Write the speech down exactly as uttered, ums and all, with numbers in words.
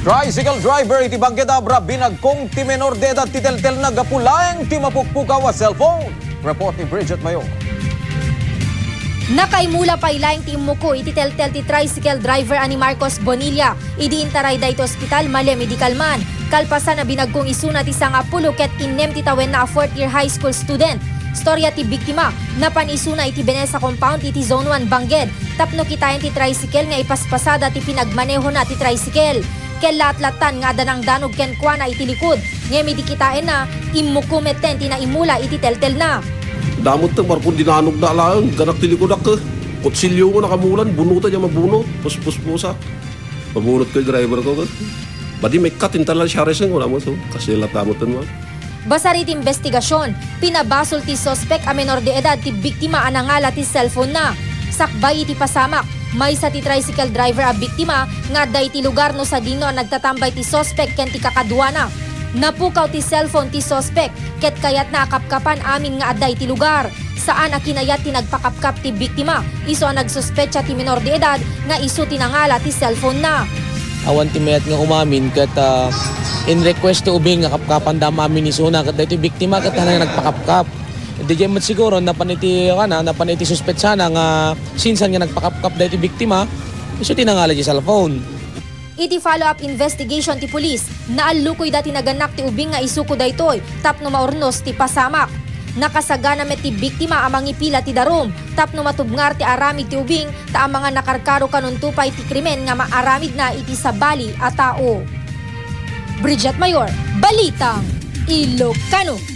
Tricycle driver iti Bangged Abra, binagkong ti menor de edad ti teltelna gapu laeng ti mapukpukaw a cellphone. Report ni Bridget Mayor. Nakaimula pay laeng ti immuko iti teltel ti tricycle driver a ni Marcos Bonilla idi intarayda iti ospital malem idi kalman. Kalpasan a binagkong isuna ti sangapulo ket innem ti tawenna a fourth year high school student. Istorya ti biktima, napan isuna iti Venesa compound iti Zone one Bangged tapno kitaen ti tricycle nga ipaspasada ti pinagmanehona ti tricycle. Ket laat-latan nga adda nangdanog kenkuana iti likod, ngem idi kitaenna, immuko metten ti naimula iti teltelna. Damot ti markon dinanogda laeng, ganak ti likudak, eh. Kutsilio mo nakamulan, bunuta diay mabunot, puspuspusak. Mabunot ko ti driver ko, eh. Badi maikkat, intala siya reseng, wala mo, so, kasi laat damot mo. Basar iti imbestigasion, pinabasol ti suspek a menor de edad ti biktima a nangala ti cellphone-na. Sakbay iti pasamak, maysa ti tricycle driver a biktima nga adda iti lugar no sadino a nagtatambay ti suspek ken ti kakaduana. Napukaw ti cellphone ti suspek ket kayatna a kapkapan amin nga adda iti lugar. Saan a kinayat ti nagpakapkap ti biktima, isu a nagsuspetsa ti menor de edad nga isu ti nangala ti cellphone-na. Awan ti mayat nga umamin ket ah, in request ti ubing nga kapkapanda amin isuna ket daytoy biktima ket hanay nagpakapkap. Diay met siguro napan iti kana, napan iti suspetsana nga sinsan nga nagpakapkap daytoy biktima, isu ti nangala ti cellphone. Iti follow-up investigation ti pulis, naallukoyda ti nagannak ti ubing nga isuko daytoy tapno maurnos ti pasamak. Nakasagana met ti biktima a mangipila ti darum tapno matubngar ti aramid ti ubing ta amangan a karkaro kanunto pay ti krimen nga maaramidna iti sabali a tao. Bridget Mayor, Balitang Ilocano.